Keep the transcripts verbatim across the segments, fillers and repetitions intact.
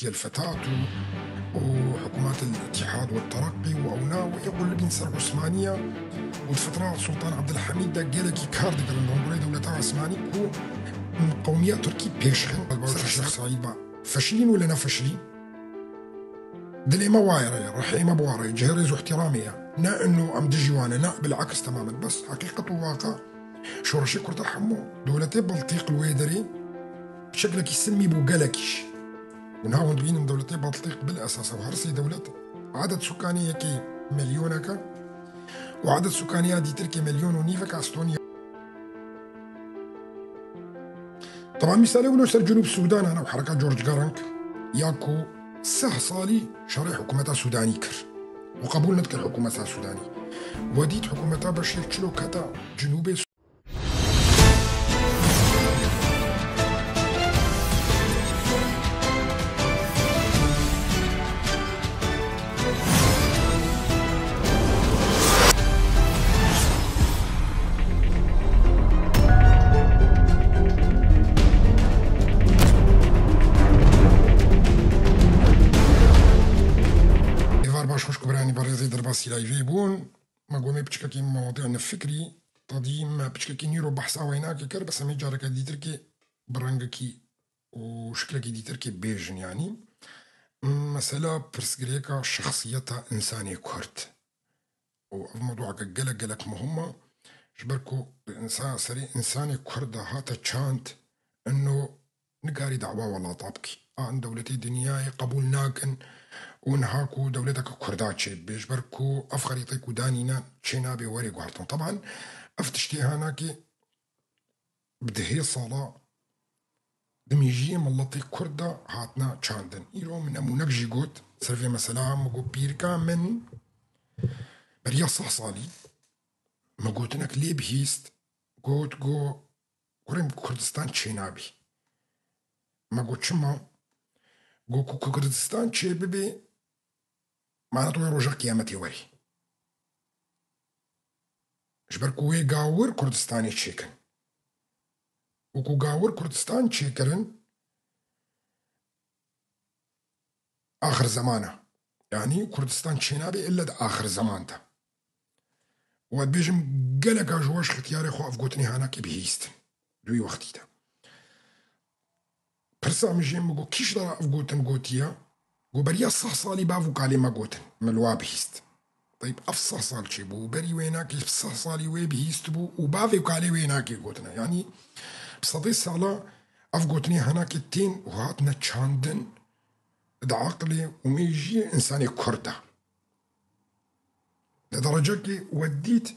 الفتات و، و حکومات الاتحاد والترقي و ئەونا و ئێ قولبین سەر عوسمانیە و فەترا سوڵتان عەبدولحەمید دا گەلێکی کار دەکردن بە هەندوڕێ دەولەتا عوسمانی و قومیە تورکی پێشخن سەر شێخ سەعید با فەشلین و لە نەفەشلین. دلێ مە وایە ڕێ، ڕەحێ مە بوارێ، جێ ڕێز و احتیرامێە. نە ئەنو ئەم دژی وانە، نە بالعکس تەمامەن. بەس حەقیقەت و واقع شۆڕشی کوردە هەموو دەولەتێ بەڵتیق لوێ دەرێ، شکلێکی سمی بوو گەلەکیش. و ناوەند بینم دەولەتێ بەڵتیق بل ئەساسە و هەرسی دەولەت عادەت سوکانی یەکی ملیۆنەکە و عادەت سوکانی یا دیتر کە ملیۆن و نیڤەکە ئەستۆنیە. طبعا میسالێ ونۆ سەر جنوب سودان هەنە و حرەکە جۆرج گەرنگ یا کو سه ساڵی شەڕێ حکوومەتە سودانی کرد و قبول نەتکرد حکوومەتە سودانی و دیت حکوومەتە بەشیر چلۆ کەتە جنوبێ. Êvar baş xwişk û birayê berêzê derbasî layvê bûn. Me gomê piçkekî mewadiya nefikrî, tadî me piçkekî nîro behsa weynakê kir, bes em ê careke dîtirkê bi rengekî û şiklekî dîtirkê bêjin yanî. Mesela pirsgirêka şexsiyeta însanê Kurd. Û ev mewduaka gelek gelek muhim e. Ji ber ku insa-, serê însanê Kurd de hate çand, ino nikarî dawa welata bikî. A in dewletê dinyayê qebûl nakin û niha ku dewleteke Kurda çêbibe. Ji ber ku ev xerîtê ku danîne çênabe were guhertin. Teban ev tiştê hanakê bi dehê sala di mêjiyê miletê Kurd de hatine çandin. Îro min nemûnek jî got, ser vê mesela min got, pîrika min beriya seh salî min gotinek lê bihîst, got, got, kurê min Kurdistan çênabî. Me got, çima? Got, ku Kurdistan çêbibe, mana tu wê roja qiyametê werî. Ji ber ku wê gawir Kurdistanê çêkin. Û ku gawir Kurdistan çêkirin, axir zeman e. Yanî Kurdistan çênabe ille di axir zeman de. Û ez dibêjim geleka ji we ji xitiyarê xwe ev gotinê hanakê bihîstin. Di wî wextî de. Pirsa min jê min got, kî ji te re ev gotin gotiye? Got, beriya seh salî bav û kalê me gotin. Min li wa bihîst. Teyb, ev seh sal çêbû. Berî wênakê seh salî wê bihîstibû û bavê û kalê wênakê gotine. Yanî bi sedê sala ev gotinê henakê tên û hatine çandin di aqilê û mêjiyê însanê Kurd de. Li derecekê we dît,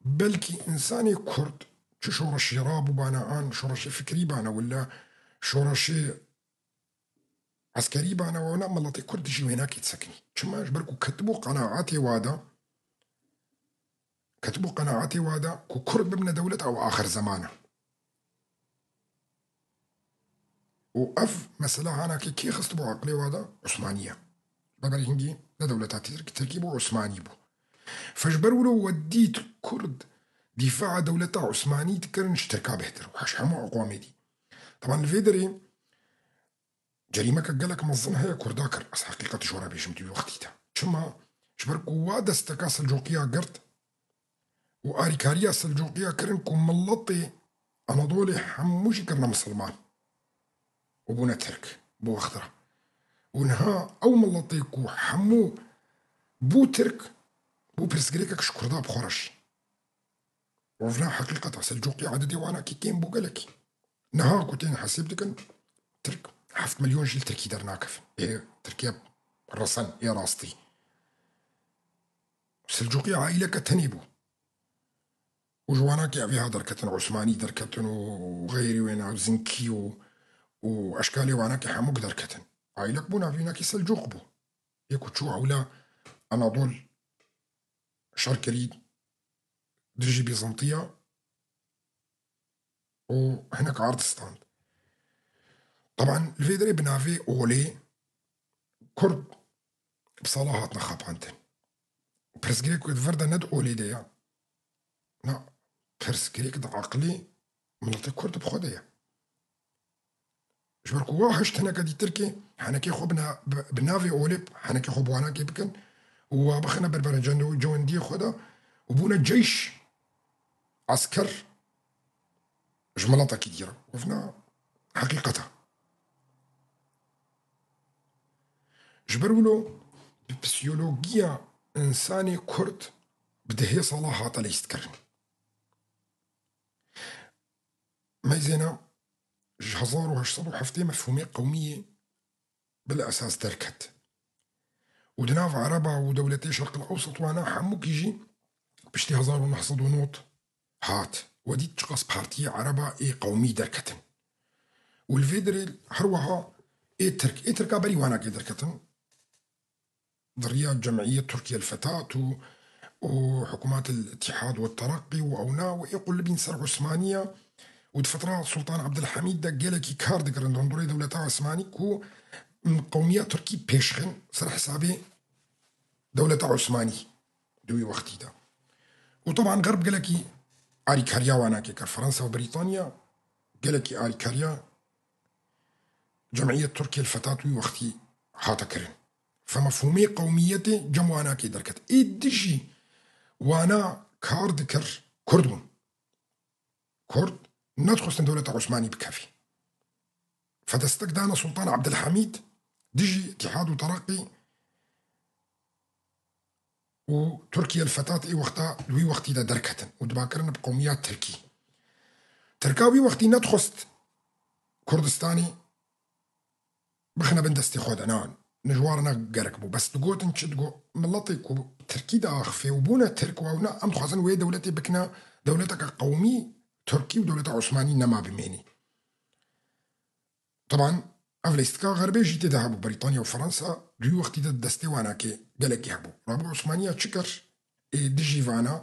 belkî însanê Kurd çi şoreşê rabûbane an şoreşê fikrî bane wila şoreşê eskerî bane, wena miletê Kurd dijî wênakê disekinî. Çima? Ji ber ku ketibû qenaetê wa de, ketibû qenaetê wa de ku Kurd bibine dewlet ew axir zeman e. Û ev mesela hanakê kê xistibû aqilê wa de? Osmaniye. Beberî hingî ne dewleta Tirk-, Tirkî bû, Osmanî bû. Fe ji ber wilo we dît Kurd dîfaa dewleta Osmanî dikirin ji Tirka bêhtir û ji hemû eqwamê dî. Teban li vê derê cerîmeke gelek mezin heye Kurda kir, ez heqîqet ji we re bêjim di wî wextî de. Çima? Ji ber ku wa desteka Selcoqiya girt û arîkariya Selcoqiya kirin ku miletê Anadolê hemû jî kirine misilman û bûne Tirk, bi wextira. Û niha ew miletê ku hemû bû Tirk, bû pirsgirêkek ji Kurda bi xwe re jî. Û vina heqîqet e, Selcoqî ededê wana kî kêm bû gelekî. Niha ku tên hesêb dikin, Tirk heft milyon jî li Tirkî dernakevin. Ê Tirkiye resen, ê rastî. Selcoqî aîleke tenê bû. Û ji wanakê evê ha derketin, Osmanî derketin û xeyrî wêna, Zinkî û, û eşkalê wanakê hemûk derketin. Aîlek bû navînakî Selcoq bû. Yê ku çû hewla Anadol şer kirî dijî Bîzantiya û hinek ard stand. Teban li vê derê bi navê Olê Kurd bi sala hatine xapandin. Pirsgirêk ku di vir de ne di Olê de ye. Na, pirsgirêk di aqilê miletê Kurd bi xwe de ye. Ji ber ku wa hişt hineke dîtir kê, henekê xwe bi na-, bi, bi navê Olê, henekê xwe bi wanakê bikin û wa bixine ber berencendê û cewendiyê xwe de û bûne ceyş, esker ji miletekî dî re. Wefna heqîqet e. Ji ber wilo bi psîkologiya însanê Kurd bi dehê sala hate lîstkirin. Meyzêna ji hezar û heşt sed û heftê mefhûmê qewmiyê bil esas derket. Û di nav Ereba û dewletê Şerqil Ewsat wana hemûkî jî piştî hezar û neh sed û nod hat. We dît çiqas partiyê Ereba ê qewmî derketin. Û li vê derê her wiha ê Tirk, ê Tirka berî wanakê derketin. Di riya Cemiyet Tirkiye el Fetat û, û Hikûmet el Îtîhad we Tereqî û ewna û ê qulibîn ser Osmaniya û di fitra Sultan Abdulhamîd de gelekî kar dikirin li hundirê dewleta Osmanî ku qewmiya Tirkî pêşxin ser hesabê dewleta Osmanî di wî wextî de. Û teban Xerb gelekî arîkariya wana kir. Fransa û Brîtanya gelekî arîkariya Cemiyet Tirkiye el Fetat wî wextî hate kirin. Fe mefhûmê qewmiyetê cem wana kê derket. Ê dijî wana kar dikir Kurd bûn. Kurd nedixwestin dewleta Osmanî bikevî. Fe destek dana Sultan Abdulhamîd dijî Îtîhad û Tereqî û Tirkiye el Fetat ê wexta li wî wextî de derketin û dibakirin bi qewmiya Tirkî. Tirka wî wextî nedixwest Kurdistanê bixine bin destê xwe de, na, ji wan re ne gerek bû. Bes digotin çi? Digo, miletê ku Tirkî diaxife û bûne Tirk û ewna, em dixwazin wê dewletê bikine dewleteke qewmî, Tirkî û dewleta Osmanî nema bimênî. Teban ev lîstika Xerbê jî tê de hebû. Brîtanya û Fransa di wî wextî de di destê wana kê gelekî hebû. Rabû Osmaniya çi kir? Ê dijî vana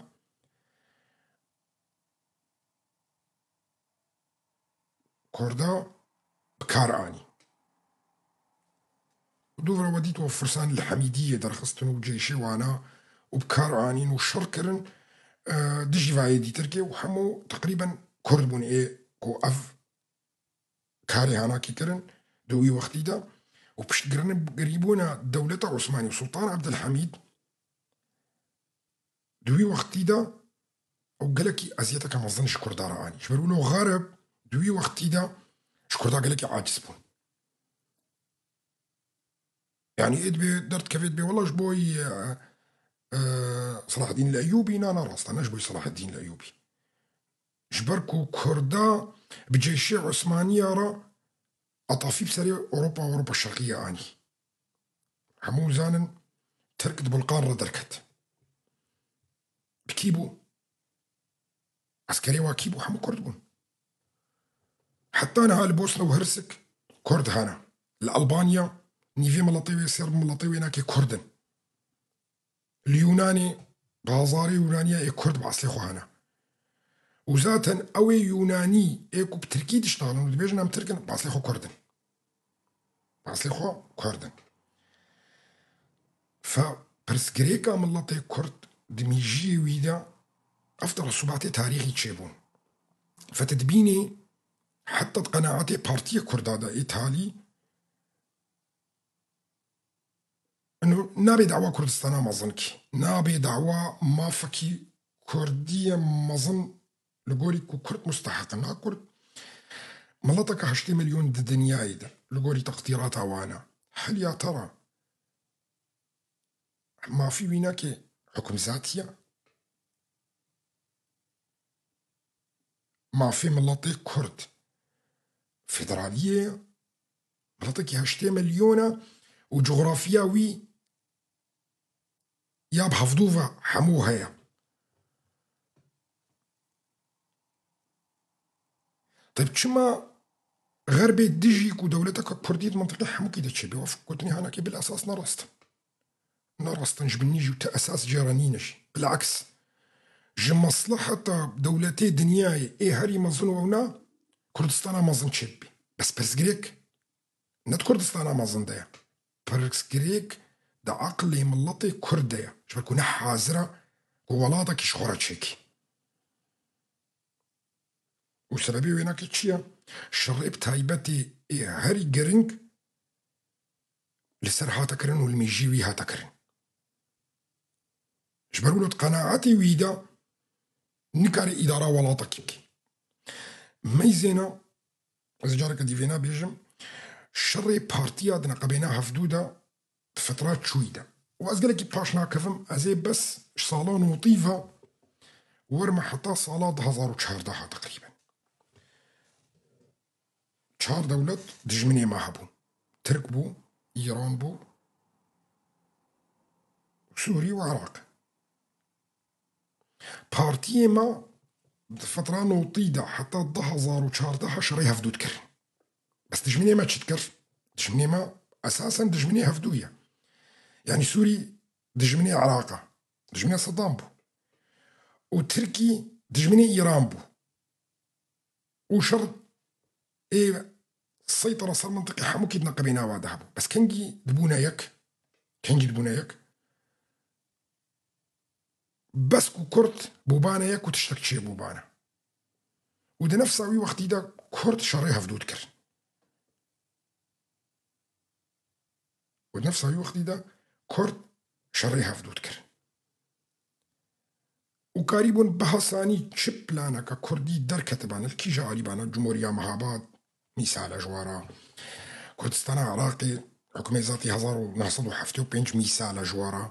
Kurda bi kar anî. Dûvra we dît we firsan li Hemîdiyê derxistin û ceyşê wana û bi kar anîn û şer kirin, e, dijî vayê dîtirkê û hemû teqrîben Kurd bûn ê ku ev karê hanakî kirin di wî wextî de û piştgirîbûna dewleta Osmanî û Sultan Abdulhamîd di wî wextî de ew gelekî eziyeteke mezin ji Kurda re anî. Ji ber wilo Xerb di wî wextî de ji Kurda gelekî aciz bûn. Yani ê dibê derdikevê dibê wela ji bo yî, e, e, Selahaddîn el Eyûbî, na, na rast e, ne ji bo yî Selahaddîn el Eyûbî. Ji ber ku Kurda bi ceyşê Osmaniya re etafî bi serê Ewropa, Ewropa Şerqî ye anî. Hemû zanin Tirk di Bulqan re derket. Bi kî bû? Eskerê wa kî bû? Hemû Kurd bûn. Heta niha li Bosna û Hirsik Kurd hene. Li Albanya nîvê miletê wê, sêr miletê wê nakê Kurd in. Li Yûnanê, bazarê Yûnaniya ê Kurd bi eslê xwe hene. Û zaten ew ê Yûnanî ê ku bi Tirkî diştalin û dibêjin em Tirk in, bi eslê xwe Kurd in. Bi eslê xwe Kurd in. Fe pirsgirêka miletê Kurd di mîjiyê wî de ev teresûbatê tarîxî çêbûn. Fe tu dibînî heta di qenaetê partiyê Kurda de ê talî, ino nabê dawa Kurdistana mezin kî. Nabê dawa mafekî Kurdiyê mezin li gorî ku Kurd musteheq in. Ha Kurd mileteke heştê milyon di dinyayê de li gorî teqdîrata wan e. Heliya te re mafî wî nake hukimzatî ye? Mafê miletê Kurd federaliyê ye? Miletekî heştê milyon e û coxrafiya wî ya bi hevdû ve hemû heye. Teb çima Xerbê dijî ku dewleteke Kurdî di mintiqê hemûkî de çêbe? Ev gotinê hanakê bil esas ne rast in. Ne rast in, ji bin nî jî û ti esas jê re nîne jî. Bilaks, ji mesleheta dewletê dinyayê ê herî mezin û ewna Kurdistana mezin çêbibe. Bes pirsgirêk ne di Kurdistana mezin de ye. Pirsgirêk di eqlê miletê Kurd de ye. Ji ber ku ne hazir e ku welatekî ji xwe re çêkî. Û sebebê wê nake çi ye? Şerê bi taybetê ê herî giring li ser hate kirin û li mêjî wî hate kirin. Ji ber wilo di qenaetê wî de nikarî îdara welatekî bikî. Meyzêna, ez careke dî vêna bêjim, şerê partiya di neqebêna hevdû de di fitra çûyî de. Û ez gelekî paş nakevim, ez ê bes ji sala notî ve werme heta sala du hezar û çardeh teqrîben. Çar dewlet dijminê me hebûn. Tirk bû, Îran bû, Sûrî û Iraq. Partiyê me di fitra notî de heta du hezar û çardeh şerê hevdû dikir. Bes dijminê me çi dikir? Dijminê me esasen dijminê hevdû ye. Yanî Sûrî dijminê Iraq e. Dijminê Sedam bû. Û Tirkî dijminê Îran bû. Û şer ê seytara ser mintiqê hemûkî di neqebê nava de hebû. Bes kengî dibûne yek, kengî dibûne yek, bes ku Kurd bûbane yek û tiştek çêbûbane. Û di nefsa wî wextî de Kurd şerê hevdû dikirin. Û di nefsa wî wextî de Kurd şerê hevdû dikirin. Û karîbûn bi hesanî çi planeke Kurdî derketibane, li kîja alîbana, Cumhuriya Mehabad, mîsal e ji we re. Kurdistana Iraqê, hikûmetê zatî hezar û neh sed û heftê û pênc mîsal e ji we re.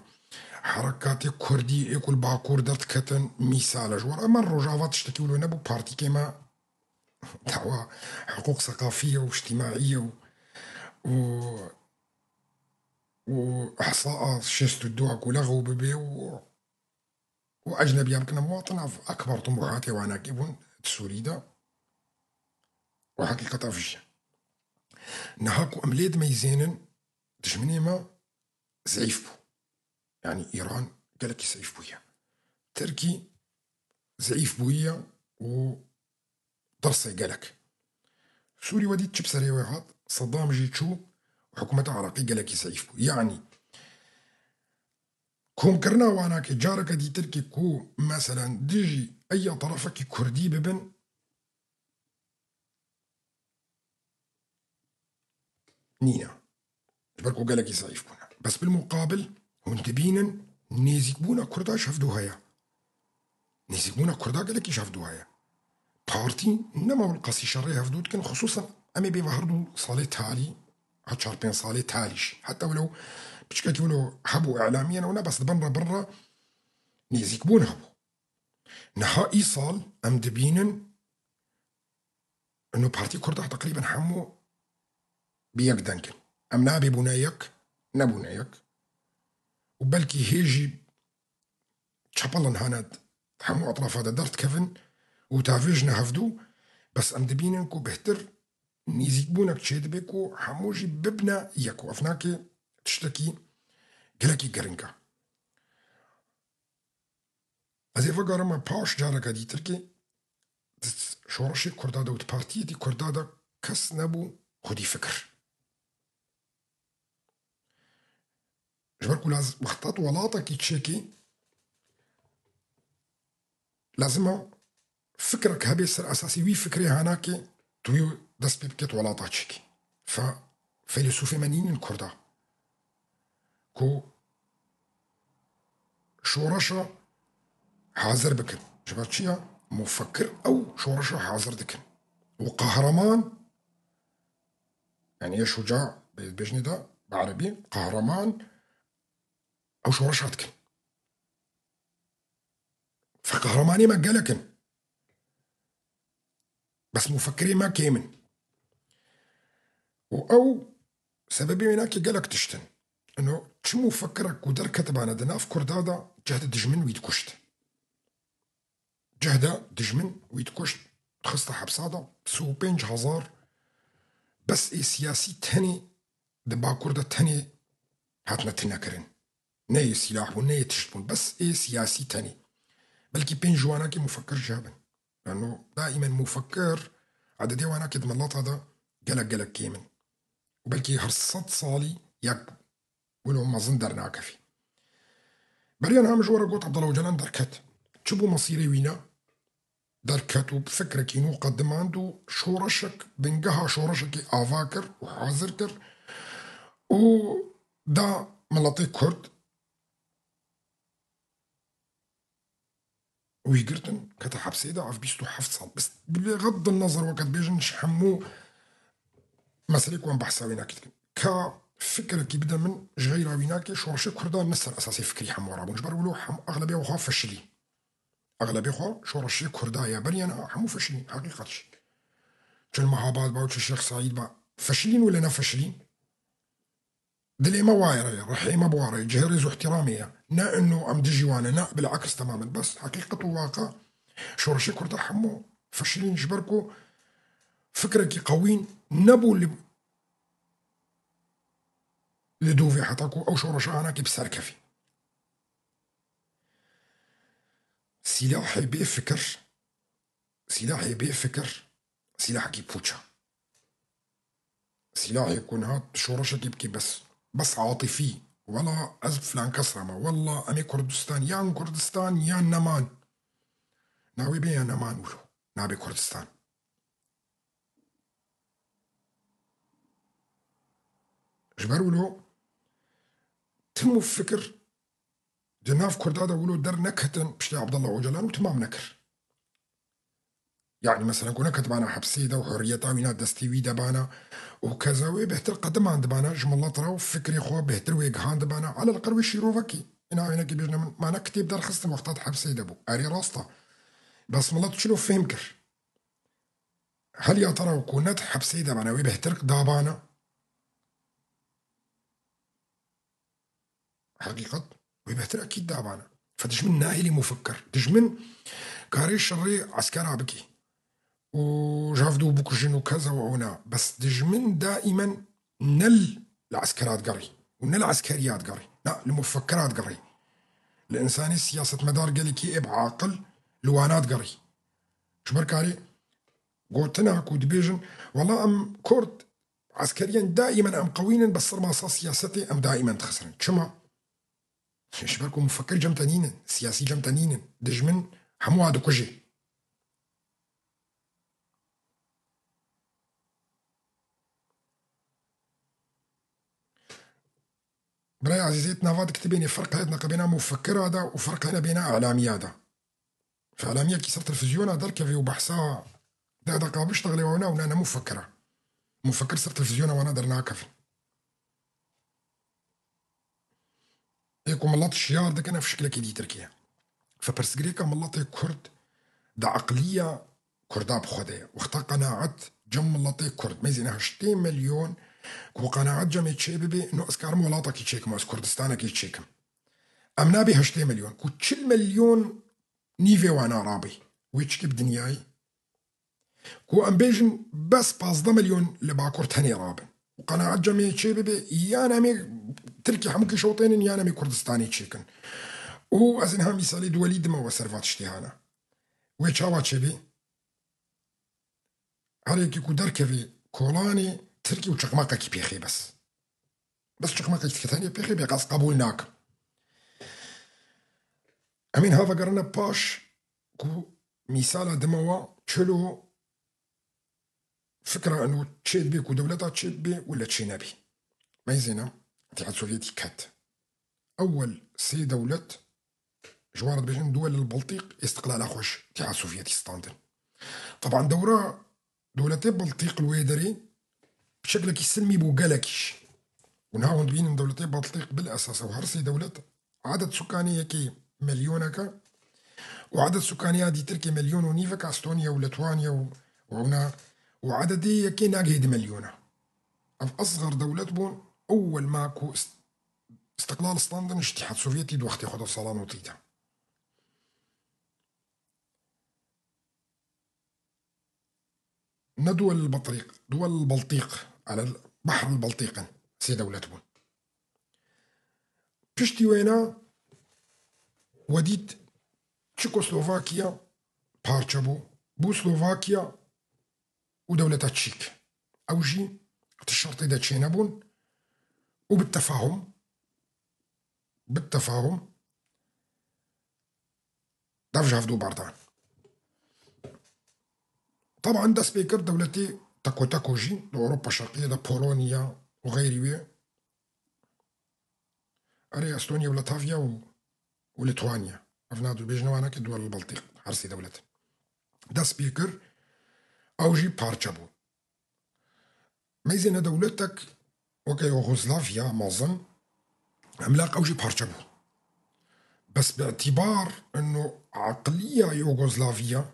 Herekatê Kurdî ê ku li Bakur derdiketin, mîsal e ji we re. Ema Rojava tiştekî wilo nebû, partîkê me dawa hiqûq seqafî ye û îctîmaî ye û, û, û ihsaa şêst û du a ku lexw bibe û û ecnebiyan bikine muwatin, ev ekber tumuhatê wanakî bûn di Sûrî de û heqîqet ev jî ye. Niha ku em lê dimeyzênin, dijminê me zeîf bû. Yanî Îran gelekî zeîf bûye. Tirkî zeîf bûye û dersê gelek. Sûrî we dît çi bi serê wê hat, Sedam jî çû, hikûmeta Iraqî gelekî zeîf bû. Yanî, komkirina wanakê careke dîtirkî ku, meselen, dijî eya terefekî kurdî bibin, nîne. Ji ber ku gelekî zeîf bûne. Bes bil muqabil, hûn dibînin nêzîkbûna Kurda ji hevdû heye. Nêzîkbûna Kurda gelekî ji hevdû heye. Partî nema wilqasî şerê hevdû dikin, xisûsan em ê bê ve her du salê talî, ha çar pênc salê talî jî. Heta wilo piçkekî wilo hebû îlamiyên ewna, bes li bin re bin re nêzîkbûn hebû. Niha îsal em dibînin ino partî Kurda teqrîben hemû bi yek deng in. Em nabê bûne yek, nebûne yek. Û belkî hê jî çepelin hene di hemû etrafa de derdikevin û tavêjine hevdû, bes em dibînin ku bêhtir nêzîkbûnek çêdibe ku hemû jî bibine yek û ev nake tiştekî gelekî giring e. Ez ê vegerime paş careke dîtirkî di şoreşê Kurda de û di partiyetî Kurda de kes nebû xwedî fikir. Ji ber ku laz-, wexta tu welatekî çêkî, lazim e fikrek hebe ser esasî wî fikrê hanakê tu wî dest pê bikê tu welata çêkî. Fe-, feylesûfê me nînin Kurda ku şoreşa hazir bikin. Ji ber çi ya? Mufekir ew şoreşa hazir dikin. Û qehreman, yanî ya şuca bê-, bêjinê de bi erebî, qehreman ew şoreşa dikin. Fe qehremanê me gelek in. Bes mufekirê me kêm in. Û ew sebebê wê nake gelek tişt in. Ino çi mufekirek ku derketibane di nav Kurda de cehde dijmin wî dikuşt. Cehde dijmin wî dikuşt, dixiste hepsa de, sî û pênc hezar bes ê siyasî tenê di Bakur de tenê hatine tinekirin. Ne yê sîlah bûn, ne yê tişt bûn, bes ê siyasî tenê. Belkî pênc ji wanakê mufekir jî hebin. Lano daîmen mufekir ededê wanakê di milata de gelek gelek kêm in. Û belkî her sed salî yek wilo mezin dernakevî. Beriya niha min ji we re got Abdullah Ocalan derket. Çi bû mesîrê wî ne? derket û bi fikrekî nû qedimand û şoreşek, bingeha şoreşekê ava kir û hazir kir û da miletê Kurd wî girtin, kete hepsê de ev bîst û heft sal. Bes bi xeddin nezar weke dibêjin ji hemû meselê ku em behsa wê nakî dikin. Ka fikrekî bide min, ji xeyra wî nakê, şoreşê Kurdan ne ser esasê fikrî hemû rabûn. Ji ber wilo hem exlebê xwe feşilî. Exlebê xwe şoreşê Kurda ye, beriya niha hemû feşilîn, heqîqet jî. Çil Mehabad ba û çil Şêx Seîd ba, feşilîn wele ne feşilîn. Dilê me wa ye, rihê me bi wa re, cihê rêz û ihtiramê ye. Ne ino em dijî wan e, ne, bil'eks temamen. Bes heqîqet û waqe şoreşê Kurda hemû feşilîn ji ber ku fikrekî qewîn nebû li, li dûvê heta ku ew şoreşa hanakê bi ser kevî. Sîlahê bê fikir, sîlahê bê fikir, sîlahekî pûç e. Sîlahê ku niha tu şoreşekî bikî bes, bes atifî, wela ez bi filan kes re me, wela em ê Kurdistan, yan Kurdistan, yan neman. Navê bê ya neman wilo, nabê Kurdistan. Ji ber wilo tim û fikir di nav Kurda de wilo derneketin piştî Abdullah Ocalan û timam nekir. Yani mesela ku neketibana hepsê de û hurriyeta wîna destê wî de bana û keza wê bêhtir qedimandibana ji milet re û fikrê xwe bêhtir wê gihandibana, elel qer wê şîrovekî. Ina hinekî bêjine min, ma ne kitêb derxistin wexta di hepsê de bû. Erê rast e. Bes milet çilo fêm kir. Heliya te re ku ne di hepsê de bana, wê bêhtir dabana. Heqîqet, wê bêhtir ekîd dabana. Fe dijmin nahêlî mufikkir. Dijmin karê şerê eskera bikî. Û ji hev dû bikujin û keza û ewna. Bes dijmin daîmen ne li eskera digerî. Û ne li eskeriya digerî. Na, li mufikkira digerî. Li însanê siyasetmedar gelekî ê bi aqil li wana digerî. Ji ber karê gotina ku dibêjin, wela em Kurd eskeriyan daîmen em qewîn in, bes ser masa siyasetê em daîmen dixisirin. Çima? Ji ber ku mufekir cem te nînin, siyasî cem te nînin. Dijmin hemû wa dikujê. Birayê ezîzê, di nava di kitêbê nê ferq heye di neqebêna mufekira de û ferq hene bêna elamîya de. Felamiyekî ser televîzyona derkevê û behsa deh deqa biştexilê, wana, wana ne mufekir e. Mufekir ser televîzyona wana dernakevin. Ê ku milet şiyar dikin, ev şiklekî dîtirkî ye. Fe pirsgirêka miletê Kurd di eqliya Kurda bi xwe de ye. Wexta qenaet cem miletê Kurd, meyzîne heştê milyon, ku qenaet cemê çê bibe, no ez karim welatekî çêkim, ez Kurdistanekî çêkim. Em nabê heştê milyon, ku çil milyon nîvê wana rabê. Wê çikê bi dinyayê? Ku em bêjin bes pazdeh milyon li Bakur tenê rabin. Û qenaet cemê çê bibe, yan em ê Tirkî hemûkî şewtênin, yan em ê Kurdistanê çêkin. Û ez ê niha mîsalê duwelî dime we ser va tiştê hana. Wê çawa çêbê? Her yekî ku derkevê kolanê Tirkî û çiqmaqekî pêxê bes. Bes çiqmaqekî dike tenê pêxê bê, qas qebûl nakim. Em ê niha vegerine paş ku mîsala dime wa çilo fikra eno çê dibe ku dewleta çê bibe wele çê nebî. Meyzêne Îtîhad Sovyetî ket. Ewel sê dewlet ji wan re dibêjin duwel el Baltîq, îstiqlala xwe ji Îtîhad Sovyetî standin. Teban dewra dewletê Baltîq li wê derê bi şeklekî silmî bû gelekî jî. Û niha hûn dibînin dewletê Baltîq bil esas ew her sê dewlet edet sukanê yekê milyoneke û edet sukaniya dîtirkê milyon û nîveke, Estonya û Letwanya û, û ewna û ededê yekê nagihê di milyona. Ev esxer dewlet bûn, ewel ma ku ist-, îstiqlal standin ji Îtîhad Sovyetî di wextê xwe de salan û tî de. Ne duwel el Batrîq, duwel el Baltîq, elel behr el Baltîq in. Sê dewlet bûn. Piştî wêna we dît Çekoslovakya parçe bû. Bû Slovakya û dewleta Çîk. Ew jî ti şertê de çênebûn û bi tefahum, bi tefahum dev ji hevdû berdan. Teban dest pê kir dewletê teko teko jî di Ewropa Şerqiyê de, Polonya û xeyrî wê. Erê, Estonya û Latavya û, û Litwanya. Ev na dibêjin wanakê duwel Baltîk, her sê dewlet. Dest pê kir, ew jî parçe bû. Meyzêne dewletek weke Yugoslavya mezin, emlaq ew jî parçe bû. Bes bi îtîbar ino eqliya Yugoslavya,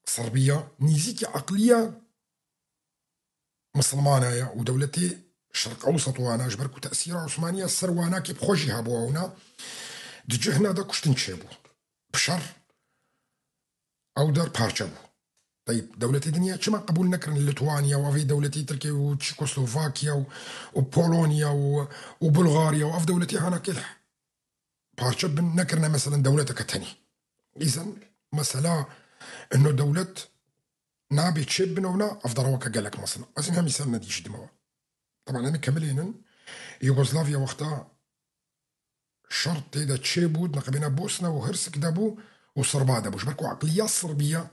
Sirbiya, nîzîkî eqliya misilmana ye û dewletê Şerq Ewsat wana, ji ber ku tesîra Osmaniya ser wanakê bi xwe jî hebû ewna, di cihna de kuştin çêbû. Bi şer ew der parçe bû. Teyb, dewletê dinya çima qebûl nekirin Litwanya û evê dewletê Tirkiye û Çekoslovakiya û, û Polonya û, û Bulgarya û ev dewletê hanakê parçe bin nekirine, meselen dewleteke tenî. Îzen mesela ino dewlet nabê çê bin ewna, ev dereweke gelek mezin. Ez ên hemî ser nedîşidim ewa. Teban em ê kemilênin, Yugoslavya wexta şer tê de çêbû, di neqebêna Bosna û Hirsik de bû û Sirba de bû. Ji ber ku eqliya Sirbiya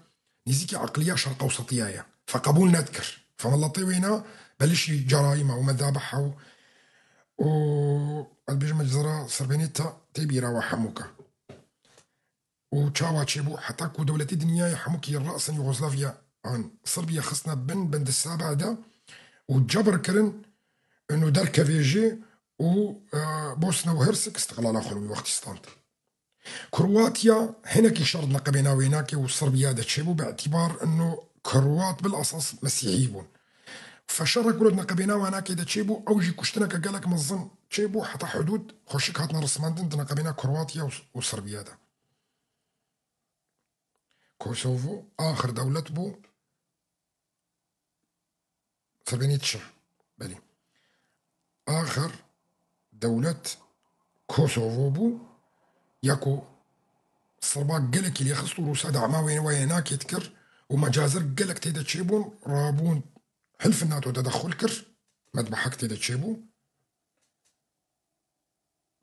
nîzîkî eqliya Şerq Ewsetiya ye. Fe qebûl nedikir. Fe miletê wêna belişî cerayîma û medabiha û, û ez dibêjim meczera Sirbênê te tê bîra we hemûka. Û çawa çêbû heta ku dewletê dinyayê hemûkî rasen Yugoslavya an Sirbiya xistine bin bendisaba de û cebir kirin û derkevê jî û, e, Bosna û Hersek istiqlala xwe li wî wextî stand. Kroatiya hinekî şer di neqebêna wênakê û Sirbiya de çêbû, bi îtîbar ino Kroat bil esas Mesîhî bûn. Fe şerek wilo di neqebêna wanakê de çêbû, ew jî kuştineke gelek mezin çêbû, heta hudûd xweşik hatine rismandin di neqebêna Kroatiya û, û Sirbiya de. Kosovo axir dewlet bû. Sirbenî çi? Belê. Axir dewlet Kosovo bû. Ya ku Sirba gelekî lê xist û Rûsa dema wê wayê nakê dikir û mecazir gelek tê de çêbûn, rabûn hilfin NATO tedexul kir, medbehek tê de çêbû.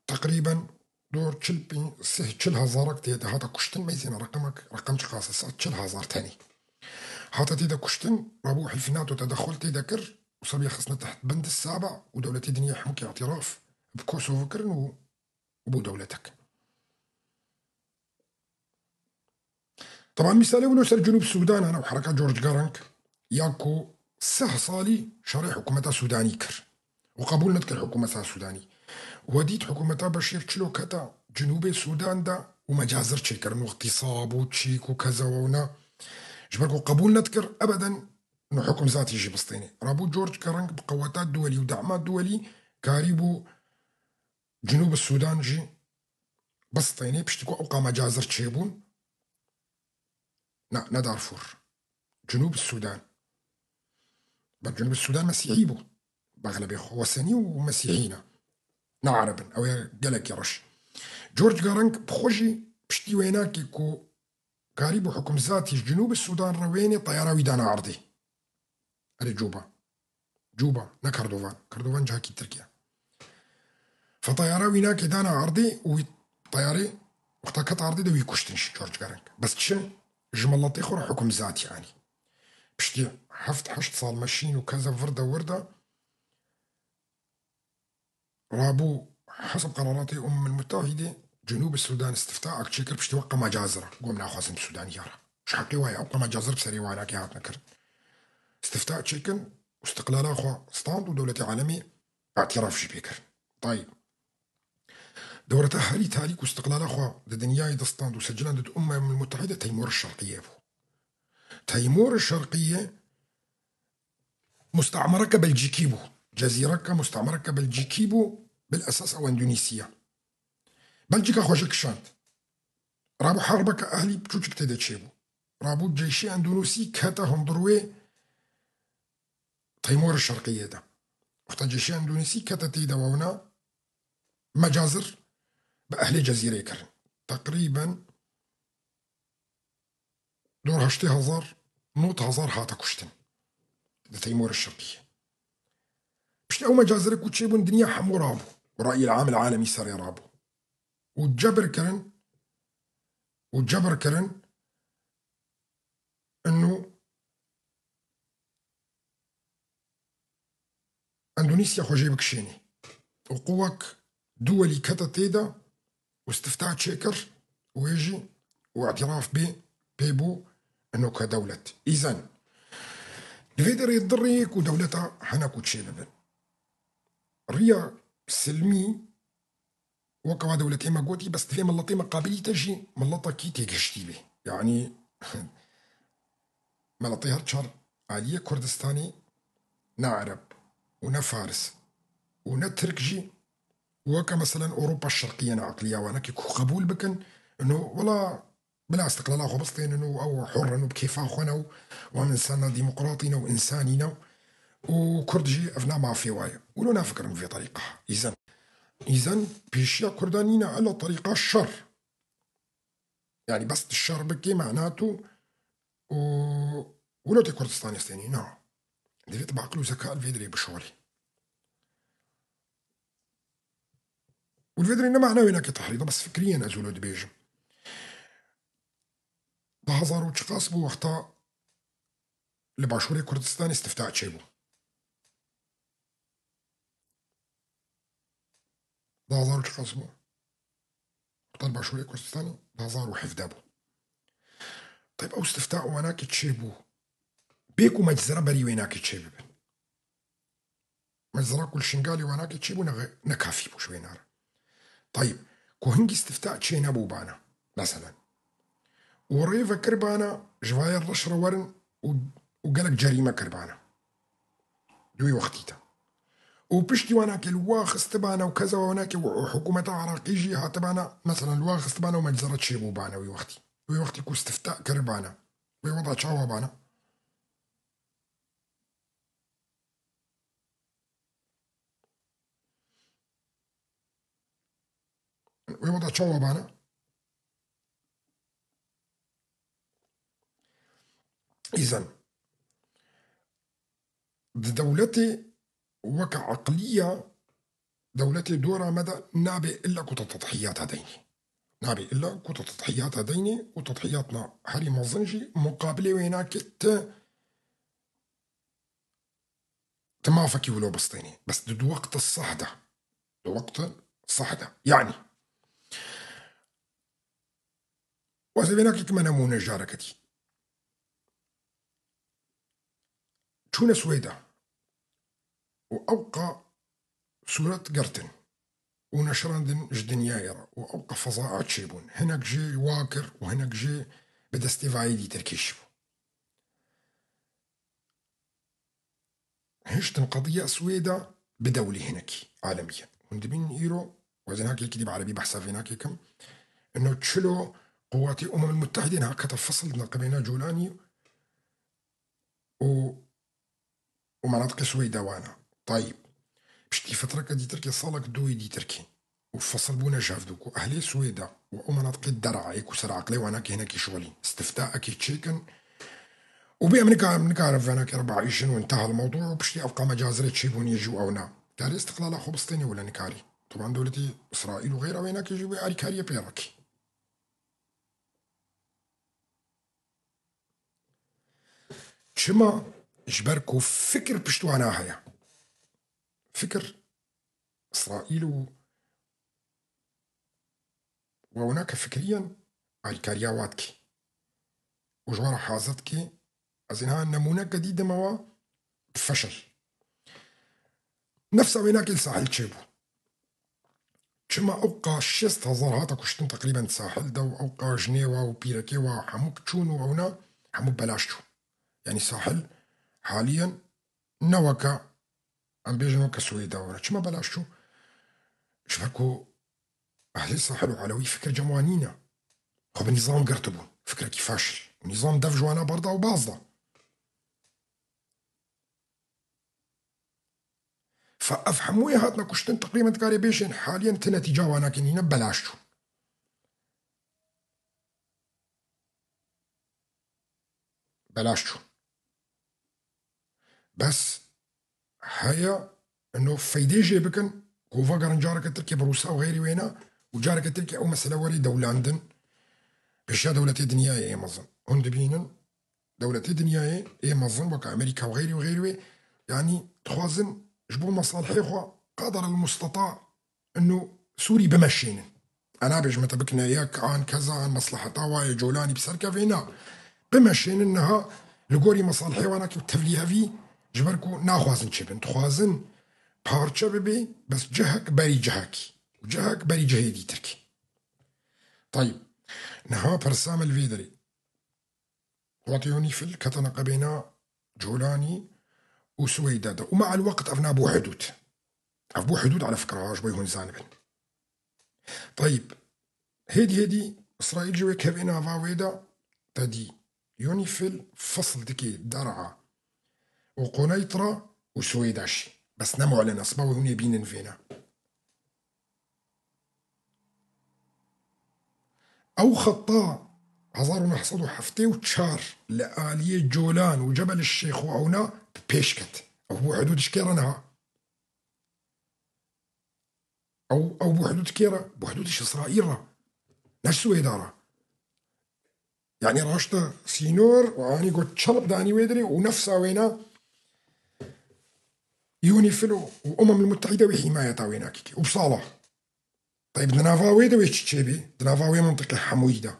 Teqrîben dor çil pênc, sih, çil hezarek tê de hate kuştin, meyzêne reqemek, reqem çiqas e, sed çil hezar tenî. Hate tê de kuştin, rabû hilfî NATO tedexul tê de kir û Sirbiya xistine teht bendisaba û dewletê dinyê hemûkê îtiraf bi Kosovo kirin û, û bû dewletek. Teban mîsalê wilo ser Cinûb Sûdan hene û hereka George Garang ya ku sih salî şerê hikûmeta Sûdanî kir û qebûl nedikir hikûmeta Sûdanî. We dît hikûmeta Beşîr çilo keta Cinûbê Sûdan de û mecazir çêkirin û îxtîsab û çîk û keza wewna. Ji ber ku qebûl nedikir ebeden nu hikûm zatî jî bistênê. Rabû George Garang bi qeweta duwelî û dema duwelî karîbû Cinûb Sûdan jî bistênê, piştî ku ew qa mecazir çêbûn. Na, ne Darfur. Cinûb Sûdan. Ber Cinûb Sûdan Mesîhî bû. Bexlebê xwe Wesenî û Mesîhî ne. Ne Ereb in. Ew ê gelekî reş. George Garang bi xwe jî piştî wênakê ku karîbû hikûmzatî ji Cinûb Sûdan re wênê teyara wî dana erdê. Erê Cuba. Cuba, ne Kardovan. Kardovan cihekî Tirkiye. Fe teyara wî nakê dana erdê û wî teyarê wexta ket erdê de wî kuştin jî George Garang. Bes çi? Ji miletê xwe re hikûmzatî anî. Piştî heft heşt sal meşîn û keze vir de wir de rabû hesab qeraratê Umemil Mutahîdê Cinûb Sûdan istifta ak çêkir piştî wek qema cazira. Gom naxwazin Sûdaniya re. Ji heqê wa ye, ew qema cazir bi serê wanakê hatine kirin. Istifta çêkin û istiqlala xwe stand û dewletê alemî îtiraf jî pê kir. Tayî. Dewleta herî tarî ku istiqlala xwe di dinyayê de stand û secilan did Umemil Mutahîde Teymûr Şerqiyê bû. Teymûr Şerqiyê muste'mereke Belcîkî bû. Cezîreke muste'mereke Belcîkî bû, bil esas ew Endonîsya. Belcîka xwe jê kişand. Rabû herbeke ehlî biçûçik tê de çêbû. Rabû ceyşê Endonîsî kete hundir wê Teymûr Şerqiyê de. Wexta ceyşê Endonîsî kete tê de wewna mecazir bi ehlê cezîrê kirin. Teqrîben dor heştê hezar, nod hezar hate kuştin. Di Teymûr Şerqiyê. Piştî ew mecazirê ku çêbûn dinya hemû rabû. Rayî el-am el-alemî serê rabû. Û cebir kirin, û cebir kirin, inu Endonîsya xwe jê bikişênê. Û qû wek du welî kete tê de û istifta çêkir û wê jî û îtiraf bê pê bû ino ke dewlet. Îzen. Di vê derê di rêyê ku dewleta hene ku çê bibin. Riya silmî weke wa dewletê me gotî, bes divê miletê me qabilî te jî miletekî têgihiştî bê. Yanî miletê her çar aliyê Kurdistanê ne Ereb û ne Faris û ne Tirk jî weke meselen Ewropa Şerqî yên eqliya wane ki ku qebûl bikin, ino wela bila istiqlala xwe bistênin û ew hur in û bi kêfa xwe ne û wan insana demokratî ne û insanî ne û Kurd jî ev ne mafê wa ye. Wilo nafikirin bi vê terîqa. Îzen. Îzen pêşiya Kurdan nîne, ela terîqa şer. Yanî bes tu şer bikî, mena tu û wilo tê Kurdistanê stênî. Na. Divê tu bi aqil û zeka li vê dirê bişolî. Û li vê dirê ne mehna wênakê tehrîr e, bes fikriyen ez wilo dibêjim. Di hezar û çiqas bû wexta li Başûrê Kurdistanê istifta çêbû. Di hezar û çiqas bû. Wexta li Başûrê Kurdistanê di hezar û hevdeh bû. Tayb ew istifta û wênakê çêbû. Bê ku meczera berî wênakê çêbibin. Meczera ku li Şingalê wênakê çêbû ne, ne kafî bû ji wê nara. Tayib, ku hingî istifta çênebû bana, meselen. Û rê vekir bana, ji vayê reş re werin û, û gelek cerîme kir bana. Di wê wextî de. Û piştî wênakê li wa xistibana û keza wênakê û hikûmeta Iraqî jî hatibana, meselen li wa xistibana û meczera çêbû bana wê wextî. Wê wextî ku istifta kiribana. Wê weda çawa bana? Wê wada çawa bana? Îzen. Di dewletê weke eqliya dewletê dora me de nabê illa ku te tedhiyata deynê. Nabê illa ku te tedhiyata deynê û tedhiyatna herî mezin jî muqabilê wênakê te Ti mafekî wilo bistênî. Bes di, di weqti seh de. Di weqti seh de. Yanî. Ez ê vênakê kime nemûne careketî. Çûne Swêda. Û ewqa sûret girtin. Û neşirandin ji dinyayê re. Û ewqa fezaa çêbûn. Hinek jê wa kir û hinek jê bi destê vayê dîtir kêşîbû. Hiştin qediya Swêda bi dewlê hinekî alemî ye. Hûn dibînin îro, wezên hakekî dî bi erebî behsa vênakê kim, ino çilo quwatê Umemil Muttehidê niha kete fisil di neqibêna Colanî û, û menatiqê Swêda wana. Tayib. Piştî fitreke dîtirkê, salek dûyê dîtirkê. û fesil bûne ji hevdû ku ehlê Swêda û ew menatiqê dera ê ku ser aqilê wanakê hinekî şixulîn, istiftaekê çêkin û bê em nika-, em nikarin venakê re biayîşin û intehal mewdû û piştî ev qame cazirê çêbûnê jî û ew na. Karê istiqlala xwe bistênê wile nikarî. Toban dewletê Îsraîl û xeyra wênakê jî wê alîkariyê pê re kî. Çima? Ji ber ku fikir pişt wana heye. Fikir Îsraîl û wewna ke fikiriyen alîkariya wa dikê. Û ji we re hazir dikê. Ez ê niha nemûneke dî dime we bi feşil. Nefsa wênakê li sahil çêbû. Çima ewqa şêst hezar hate kuştin teqrîben di sahil de û ewqa jinê wa û pîrekê wa hemû çûn û ewna hemû belaş çûn. Yanî sahil haliyen ne weke, em bêjin weke Swêda were. Çima belaş çû? Ji ber ku ehlê sahil û elewî fikir cem wan nîne. Xwe bi nîzam girtibûn. Fikrekî feşil. Nîzam dev ji wana berda û baz da. Fe ev hemûyê hatine kuştin, teqrîben dikarê bêjên haliyen ti netîca wana ke nîne belaş çûn. Belaş çûn. Bes heye ino feydê jê bikin ku vegerin careke Tirkiye bi Rûsa û xeyrî wêna û careke Tirkiye ew mesele werê dewlandin pêşiya dewletê dinyayê ê mezin. Hûn dibînin dewletê dinyayê ê mezin weke Amerîka û xeyrî û xeyrî wê, yanî dixwazin ji bo mesalihê xwe qedr el musteta inu Sûrî bimeşênin. Ez nabêjim te bikine yek an keza an mesleheta waye Colanî bi ser kevê, na. Bimeşênin niha li gorî mesalihê wan eke tevlî hevî ji ber ku naxwazin çêbin. Dixwazin parçe bibe, bes cihek berî cihekî û cihek berî cihê dîtirkî. Tayib. Niha persa me li vê derê. Wextê UNIFIL kete neqebêna Colanî û Swêde de. Û me'el weqt ev nabû hidûd. Ev bû hidûd ele fikra ji bo hûn zanibin. Tayib. Hêdî hêdî Îsraîl jî wê kevê nava wê de te dî. UNIFIL fesl dike Der'a û Quneytra û Swêde jî. Bes ne mu'lene, siba wê hûn ê bînin vêne. Ew xeta hezar û neh sed û heftê û çar li aliyê Colan û Cebel Şêx û ewna bi pêş ket. Ew bû hidûd ji kê re niha? Ew, ew bû hidûd kê re? Bû hidûd ji Îsraîl re. Ne ji Swêda re. Yani raşte sînor û anî got çelip danî wê derê û nefsa wêna UNIFIL û, û Umem Mutehîde wê hîmayeta wêna kike. Û bi sala. Tayb di nava wê de wê çi çêbê? Di nava wê mintiqê hemûyî de.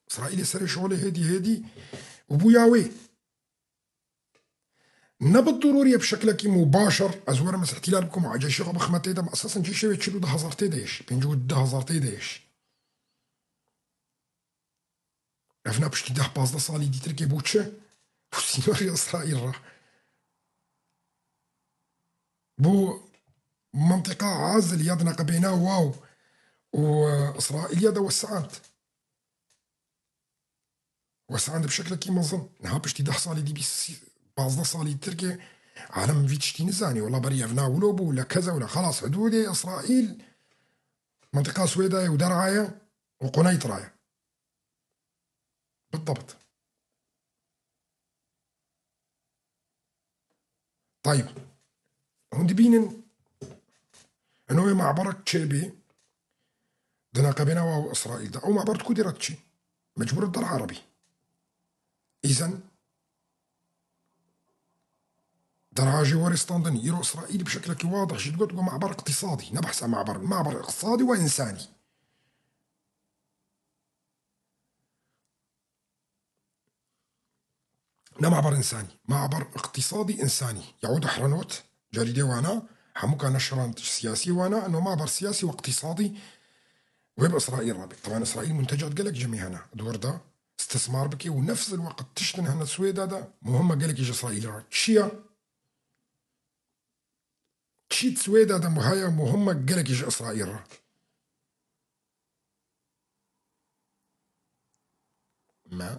Îsraîlê serê şolê hêdî hêdî û bûya wê. Ne bi dirûrî ye bi şeklekî mubaşir ez werim ez îhtîlal bikim û cêşê xwe bixime tê de, esasen cêşê wê çil û du hezar tê de ye jî, pêncî û du hezar tê de ye jî. Ev ne piştî deh pazdeh salî dîtirkê bû çi? Bû sînorê Îsraîl re. Bû mintiqa Azil ya di neqebêna waw û, e, Îsraîl ya de wesand. Wesand bi şeklekî mezin. Niha piştî deh salî dî bîst, pazdeh salî dîtirkê alem vî tiştî nizanî. Wela berî ev na wilo bû, le keza wila xelas hidûdê Îsraîl mintiqa Swêdayê û Derayê û Quneytraye. Bidebt. Tayib. Hûn dibînin, eno wê me'berek çêbî di neqebêna wa û Îsraîl de. Ew me'ber di ku dê re diçî? Mecbûr Der'a re bî. Îzen Der'a jî werê standin. Îro Îsraîl bi şeklekî wadih jî digot ku me'ber iqtîsadî. Ne behsa me'ber. Me'ber iqtîsadî we însanî. Ne maber însanî, maber iqtîsadî însanî. Yahûd Ehrenot, cerîdê wana, hemûka neşran siyasî wana, no maber siyasî û iqtîsadî wê bi Îsraîl re bê. Teban Îsraîl muntecat gelek cemî hene, di wir de istismar bike û nefs il weqt tiştin hene Swêda de, muhim e gelekî ji Îsraîl re. Çi ye? Çît Swêda de heye muhim e gelekî ji Îsraîl re. Me.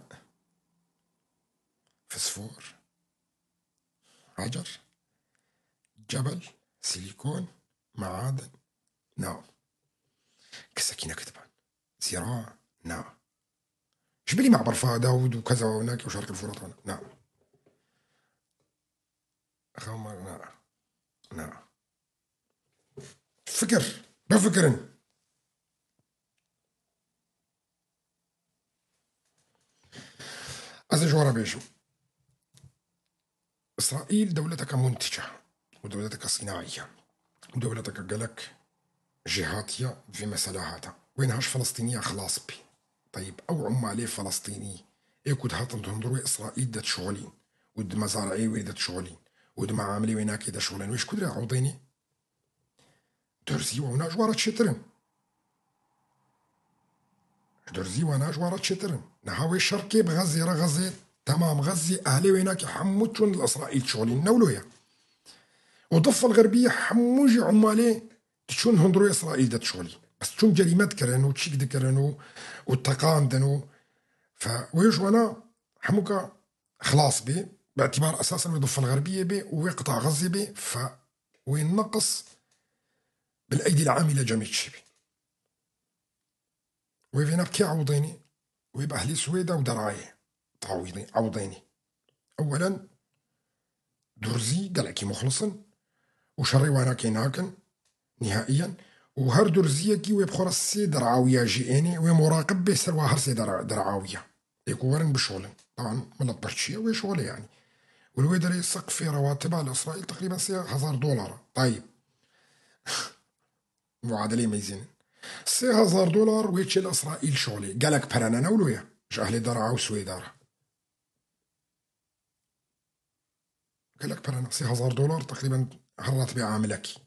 Fisfor. Hacer. Cebel. Silîkon. Meaden. Na. Kesekî neketiban. Zira. Na. Ji bilî me berfa Dawûd û keza û nakê û şarkil Furat wana. Na. Xewma, na. Na. Fikir. Bifikirin. Ez ê ji we re bêjim. Îsraîl dewleteke muntice û dewleteke sînaî ye. Û dewleteke gelek jêhatî ye vê mesela hate. Wê niha ji Filistîniya xilas bî. Teyb, ew umalê Filistînî ê ku dihatin di hundirê Îsraîl de dişixulîn û di mezareyê wê de dişixulîn û di meamilê wênakê de şixulin, wê ji ku dirê ewdênî? Durzî wana ji wana çêtir in. Durzî wana ji wana çêtir in. Niha wê şer kê bi Xezê re, Xezê temam, Xezê ehlê wênakê hemû çûn li Îsraîl dişixulîn. Ne wilo ye. Û Difa Xerbî hemû jî umalê diçûn hundirê Îsraîl de dişixulîn. Bes çûn cerîme dikirin û çîk dikirin û, û teqandin û fe wê ji wana hemûka xilas bê. Bi îtîbar esasen wê Difa Xerbiyê bê û wê qita Xezê bê. Fe wê neqis bil eydî l amîle cemê çêbî. Wê vêna bi kê ewdênî? Wê bi ehlê Swêda û Derayê tawîdî-, ewdênî. Ewelen, Durzî gelekî muxlis in û şerê wanakê nakin nihaiyen û her Durziyekî wê bi xwe re sê Derawiya jî ênê, wê muraqib bê ser wa her sê Dera-, Derawiya. Ê ku werin bişolin. Taban milet birçî ye, wê şolê yanî. Û li wê derê seqfê rewatiba li Îsraîl teqrîben sê hezar dolar e. Tayîb. Muadilê meyzînin. Sê hezar dolar wê çê li Îsraîl şolê. Gelek pere ne, ne wilo ye? Ji ehlê Der'a û Swêda re. Gelek pere ne. Sê hezar dolar teqrîben her ratibê amilekî.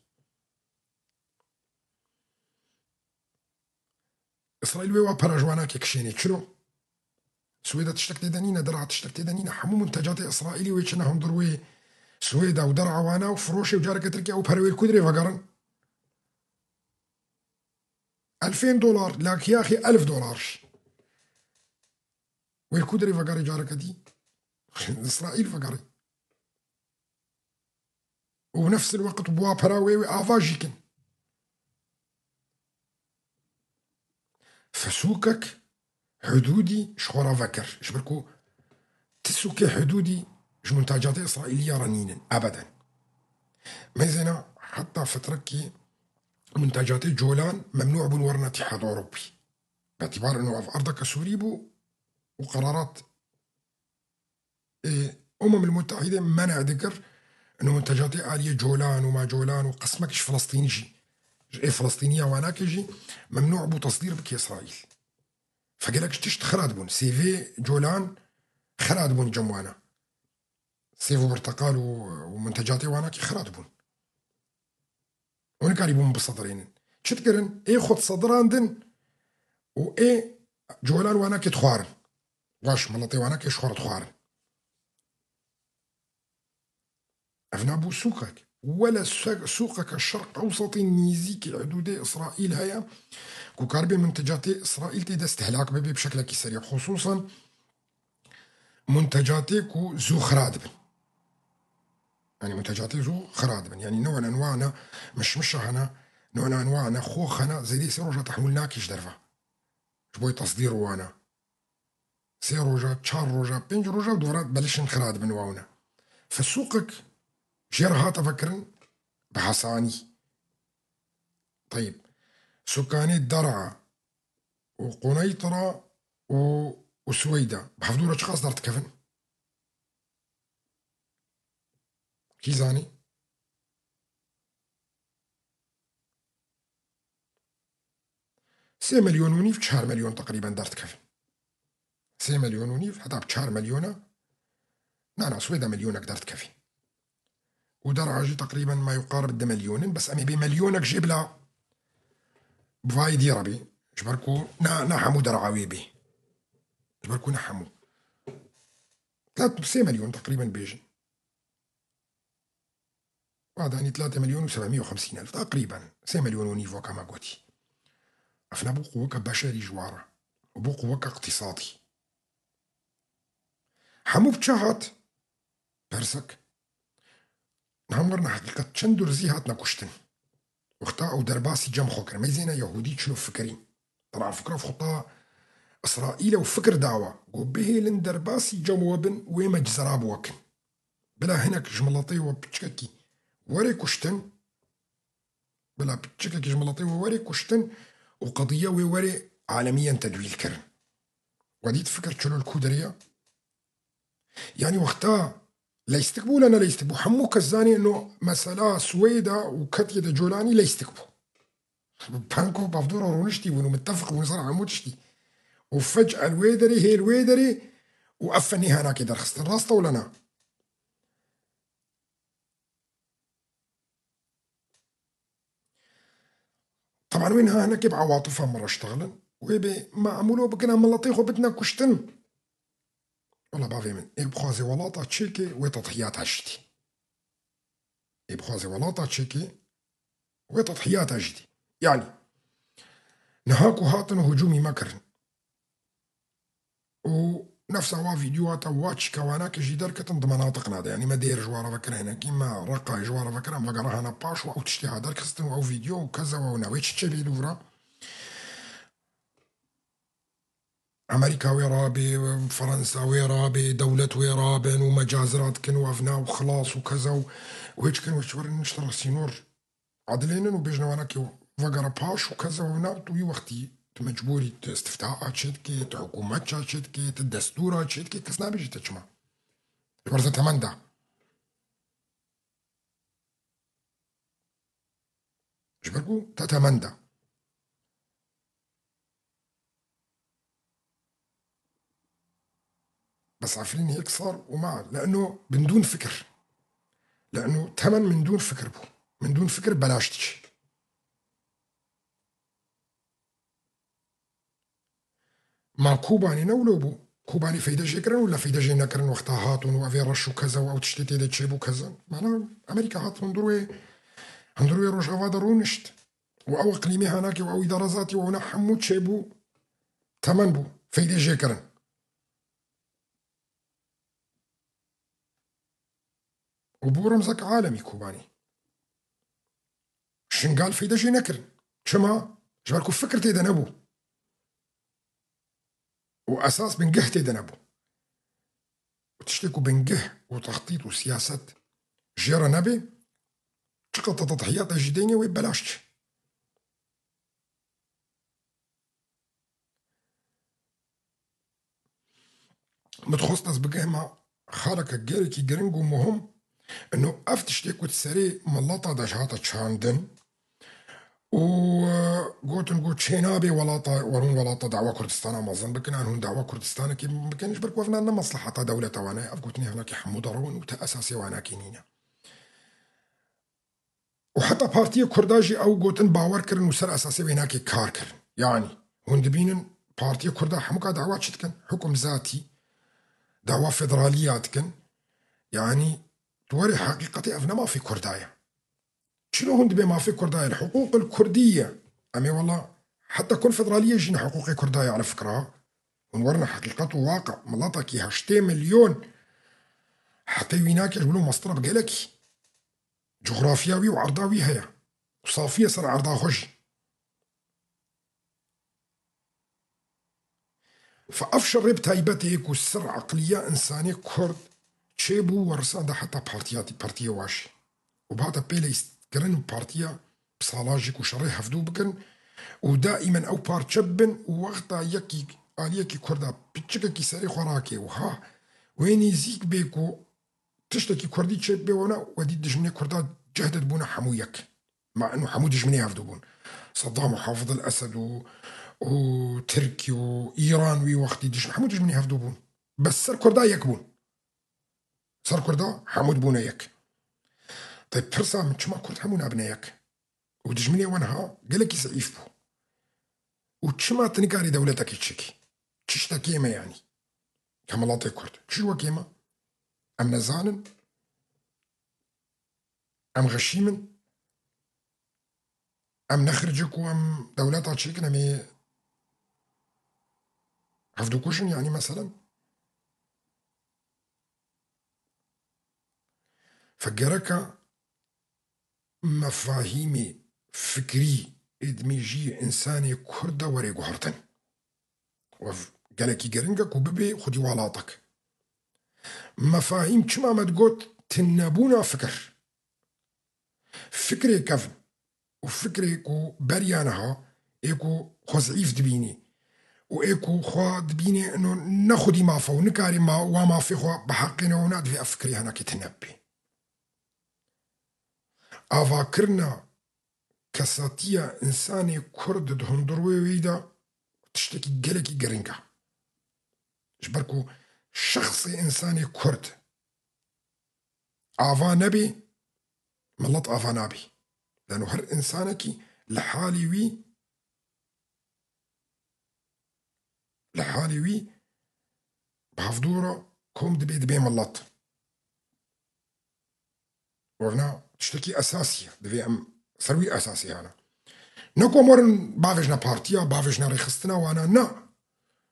Îsraîl wê wa pere ji wanakê kişênê. Çilo? Swêda tiştek tê de nîne, Der'a tiştek tê de nîne. Hemû muntecatê Îsraîlî wê çine hundir wê Swêda û Der'a wana û firoşê û careke Tirkiye û pere wê li ku dirê vegerin? Elfên dolar, lakiyaxê elf dolar. Wê li ku dirê vegerê careke dî? Îsraîl vegerê. Û nefs el-weqt bi wa pera wê, wê ava jî kin. Fesûkek hudûdî ji xwe re vekir. Ji ber ku ti sûkê hudûdî ji muntecatê Îsraîliya re nînin. Ebeden. Meyzêna heta fetrekî muntecatê colan memnû bûn werin Îtîhad Ewropî. Bi îtîbar ino ev erdeke Sûrî bû û qerarat ê Umem el Mutehîde menê dikir, ino muntecatê aliyê colan û ma colan û qismek ji Filistînî jî, ji ê Filistîniya wanakê jî memnû bû tesdîr bike Îsraîl. Fegelek ji tişt xira dibûn. Sêvê colan xira dibûn cem wana. Sêv û birteqal û, û muntecatê wanakê xira dibûn. Û nikarîbûn bisedirênin. Çi dikirin? Ê xwe disedirandin û ê colan wanakê dixwarin. Baş, miletê wanakê ji xwe re dixwarin. Ev nabû sûqek. Wele se-, sûqeke Şerq Ewsetî nîzîkî hidûdê Îsraîl heye ku karibê muntecatê Îsraîl tê de stehlak bibe bi şeklekî serî. Xusûsan muntecatê ku zû xira dibin. Yanî muntecatê zû xira dibin. Yanî ne wele wan e, mişmişa hene, ne wele wan e, xox hene, zêdî sê roja tehmûl nake ji derve. Ji bo tesdîr wana. Sê roja, çar roja, pênc roja û dora belişên xira dibin wa wina. Fesûqek jê re hate vekirin bi hesanî. Teyb. Sukanê Der'a û Quneytira û, û Suweyda bi hevdû re çiqas derdikevin? Kî zanî? Sê milyon û nîv, çar milyon teqrîben derdikevin. Sê milyon û nîv, heta bi çar milyona, na, na, Swêda milyonek derdikevin. Û Der'a jî teqrîben ma yuqarib di milyonin, bes em ê bê milyonek jê bila bi vayê dî re bê. Ji ber ku na, na hemû Der'a wê bê. Ji ber ku ne hemû. Tlat sê milyon teqrîben bêjin. Wa danî tlatê milyon û sebemî û xemsîn elf. Teqrîben sê milyon û nîv weke me gotî. Ev nebû quweke beşerî ji wa re. Bû quweke iqtîsadî. Hemû bi çi hat? Persek. Niha werine heqîqet, çend durzî hatine kuştin. Wexta ew derbasî cem xwe kir. Meyzêne Yehûdî çilo fikirî. Tira fikra xwe ta Îsraîl ew fikir dawa. Got bihêlin derbasî cem we bin, wê me cizera bi we kin. Bila hinek ji miletê we piçkekî werê kuştin, bila piçkekî ji miletê we werê kuştin û qediya wê werê alemiyen tedwîl kirin. We dît fikir çilo li ku derê ye? Yanî wexta leystik bû, le ne leystik bû. Hemû kes zanî ino mesela Swêda û ketiye de colanî leystik bû. Panko bavdora rûniştî bûn û mitefik bûn ser hemû tiştî. Û fec el wê derê, hêl wê derê û ev fenî hanakê derxistin. Rast e wele na? Teban wê niha hinekê bi awatifa min re ştexilin. Wê bê me emûlo bikine, miletê xwe bidine kuştin. Wela bavê min, ê bixwaze welata çêkê, wê tedhiyata jî dî. Ê bixwaze welata çêkê, wê tedhiyata jî dî. Yanî, niha ku hatin û hicûmî me kirin. Û nefsa wa vîdyoa te wa çîka wanakê jî derketin di menatiqna de. Yanî me Dêr ji wa re vekir hinekî, me Reqayê ji wa re vekir, em vegerahana paş û ew tiştê ha derxistin û ew vîdyo û keza we û newê çi çêbê li wira. Amerîka wê rabê, Fransa wê rabê, dewlet wê rabin û me cazira dikin û ev nav xilas û keza û wê çikin wê çi werin nişte re sînor edilênin û bêjine wanakê vegere paş û keza wina tu wî wextî tu mecbûrî tu istiftaa çêdikê, tu hikûmet ça çêdikê, tu destûra çêdikê, kes nabêjî te çima. Ji ber te temen da. Ji ber ku te temen de. بس عفرين هيك صار وما، لأنه من دون فكر. لأنه تمن من دون فكر بو. من دون فكر بلاش تجي. ما كوباني نولو بو. كوباني فايدة جي كرن ولا فايدة جي نكرن وقتها هاتون وافي رشو كذا وأو تشتي تيدا تشيبو كذا. معنا أمريكا هاتون دروي، هم دروي روجافا درونشت. و ئەو ئەقلیمەی هەناکێ و ئەو ئیدارە زاتی و ئەونا هەموو چێبوو، تەمەن بوو، فەیدەی جێ کردن. و بوو رمزەک عالەمی کوبانی. شنگال فەیدە جێ نەکردن. چما؟ Ji ber ku fikir tê de nebû. û esas bingeh tê de nebû. Û tiştê ku bingeh û textît û siyaset jê re nebe, çiqas te tedhiyata jî deynê wê belaş çi. Min dixwest ez bigihma xaleke gelekî giring û muhim, ino ev tiştê ku di serê mileta de ji hate çandin, û, e, gotin ku çênabê welata, werûn welata dawa Kurdistana mezin bikin, an hûn dawa Kurdistanekê bikin, ji ber ku ev ne, ne mesleheta dewleta wan e, ev gotinê hinekî hemû derewin û te esasê wanakê nîne. Û heta Partiyê Kurda jî ew gotin bawer kirin û ser esasê wênakê kar kirin. Yanî, hûn dibînin Partiyê Kurda hemûka dawa çi dikin? Hukum zatî, dawa federaliya dikin. Yanî, tu werê heqîqetê ev ne mafê Kurda ye. Çilo hûn dibê mafê Kurda ye, li huqûqil Kurdî ye. Em ê wela heta konfederaliyê jî ne huqûqê Kurda ye, ala fikra. Hûn werine heqîqet û waqe. Miletekî heştê milyon heqê wî nake ji wilo mestir e bi gelekî. Coxrafiya wî û erda wî heye. Û safî ye ser erda xwe jî. Fe ev şerê bi taybetê ku ser eqliya însanê Kurd çêbû, werisanda heta partiya, partiyê wa jî. Û bihate pêleyîstkirin û partiya bi sala jî ku şerê hevdû bikin û daîmen ew parçe bibin û wexta yekî, aliyekî Kurda piçikekî serê xwe rakê û ha wê nêzîk bê ku tiştekî Kurdî çêbibe, wana we dî dijminê Kurda cih de dibûne hemû yek. Ma ino hemû dijminê hevdû bûn. Seddam û Hafid el Esed û, û Tirkî û Îran wî wextî dijmin, hemû dijminê hevdû bûn. Bes ser Kurda yek bûn. Ser Kurda hemû dibûne yek. Te pirsa min çima Kurd hemû nabine yek? Û dijminê we niha gelekî zeîf bû. Û çima tu nikarî dewletekî çêkî? Çi ji te kêm e yanî? Ke miletê Kurd. Çi ji we kêm e? Em nezanin? Em xeşîm in? Em ne xircik û em dewleta çêkin, em ê hevdûkujin, yanî meselen? Fe gereka mefahîmê fikrî ê di mêjiyê însanê Kurd de were guhertin. Ev gelekî giring e ku bibe xwedî welatek. Mefahîm çima me digot tunebûna fikir. Fikrê kevn û fikrê ku beriya niha ê ku xwe zeîf dibînî û ê ku xwe dibînê ino ne xwedî maf e û nikarê ma, wa mafê xwe biheqîne û na divê ev fikrê hinekê tune bibe. Avakirina kesatiya însanê Kurd di hundirwê wê de tiştekî gelekî giring e. Ji ber ku şexsê însanê Kurd ava nebê, milet ava nabê. Lano her însanekî li halê wî, li halê wî bi hevdû re kom dibê, dibê milet. Werna tiştekî esasî ye. Divê em ser wî esasî hene. Ne ku em werin bavêjne partiya, bavêjne rêxistina wana, na.